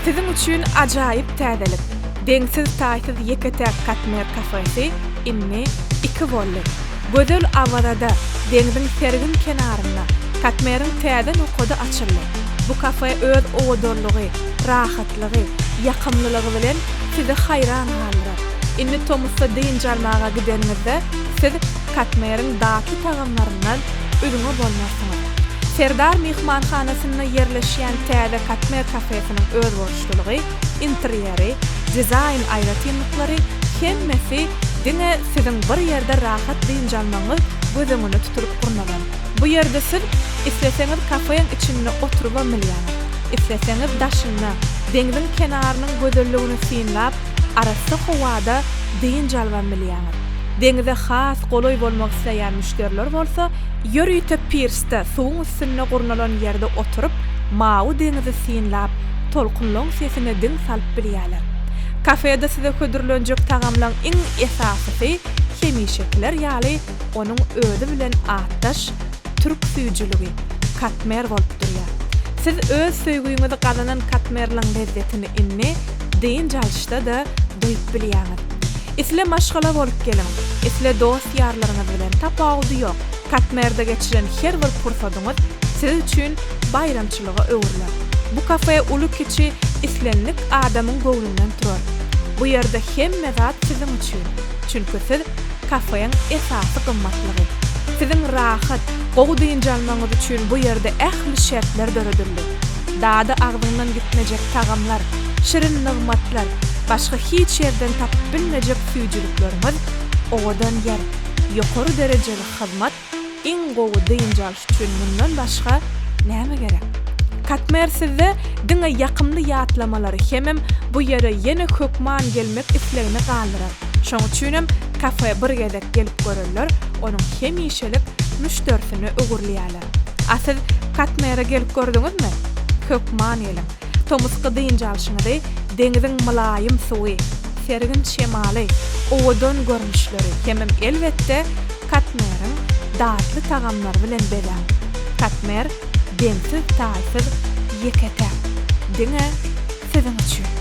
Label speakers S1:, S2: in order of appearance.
S1: Siziň üçin ajaýyp täzelik! Deňsiz-taýsyz ýeke-täk Katmer kafesi indi iki boldy. Gözel Awazada, deňziň sergin kenarynda Katmeriň täze nokady açyldy. Bu kafe öz owadanlygy, rahatlygy, ýakymlylygy bilen sizi haýran galdyrar. Indi tomusda dynç almaga gideniňizde siz Katmeriň datly tagamlaryndan üzňe bolmarsyňyz. Serdar myhmanhanasynda ýerleşýän täze Katmer kafesiniň özboluşlylygy, interýeri, dizaýn aýratynlyklary hemmesi diňe siziň bir ýerde rahat dynç almagyňyz göz öňünde tutulyp gurnalan. Bu ýerde siz isleseňiz kafeň içinde oturybam bilýäňiz, isleseňiz daşynda, deňziň kenarynyň gözelligini synlap, arassa howada dynç alybam bilýäňiz. Deňize has golaý bolmak isleýän müşderiler bolsa, ýörite pirsde, suwuň üstünde gurnalan ýerde oturyp, mawy deňizi synlap, tolkunlaň sesine diň salyp bilýärler. Kafede size hödürlenjek tagamlaň iň esasysy, hemişekiler ýaly, onuň özi bilen atdaş türk süýjüligi, katmer bolup durýar. Siz öz söýgüňizi gazanan katmerliň lezzetini indi dynç alyşda-da duýup bilýäňiz. Isle maşgala bolup geliň, isle dost-ýarlaryňyz bilen, tapawudy ýok, Katmerde geçiren her bir pursadyňyz siz üçin baýramçylyga öwrüler. Bu kafe uly-kiçi islendik adamyň göwnünden turar. Bu ýerde hemme zat siziň üçin, çünki siz kafeň esasy gymmatlygy. Siziň rahat, gowy dynç almagyňyz üçin bu ýerde ähli şertler döredildi. Dady agzyňdan gitmejek tagamlar, şirin nygmatlar, başga hiç ýerden tapyp bilmejek süýjülikleriňiz, owadan ýer, ýokary derejeli hyzmat, iň gowy dynç alyş üçin mundan başga näme gerek? Katmer sizde diňe ýakymly ýatlamalary hemem bu ýere ýene hökman gelmek islegini galdyrar. Şoň üçinem kafe bir gezek gelip görenler onuň hemişelik müşderisine öwrülýärler. A siz Katmere gelip gördüňizmi? Hökman geliň. Tomusky dynç alşyňyzy deňziň mylaýym suwy, sergin şemaly, owadan görnüşleri hemem elbetde Katmeriň datly tagamlary bilen bezäň. Katmer deňsiz-taýsyz ýeke-täk. Diňe siziň üçin.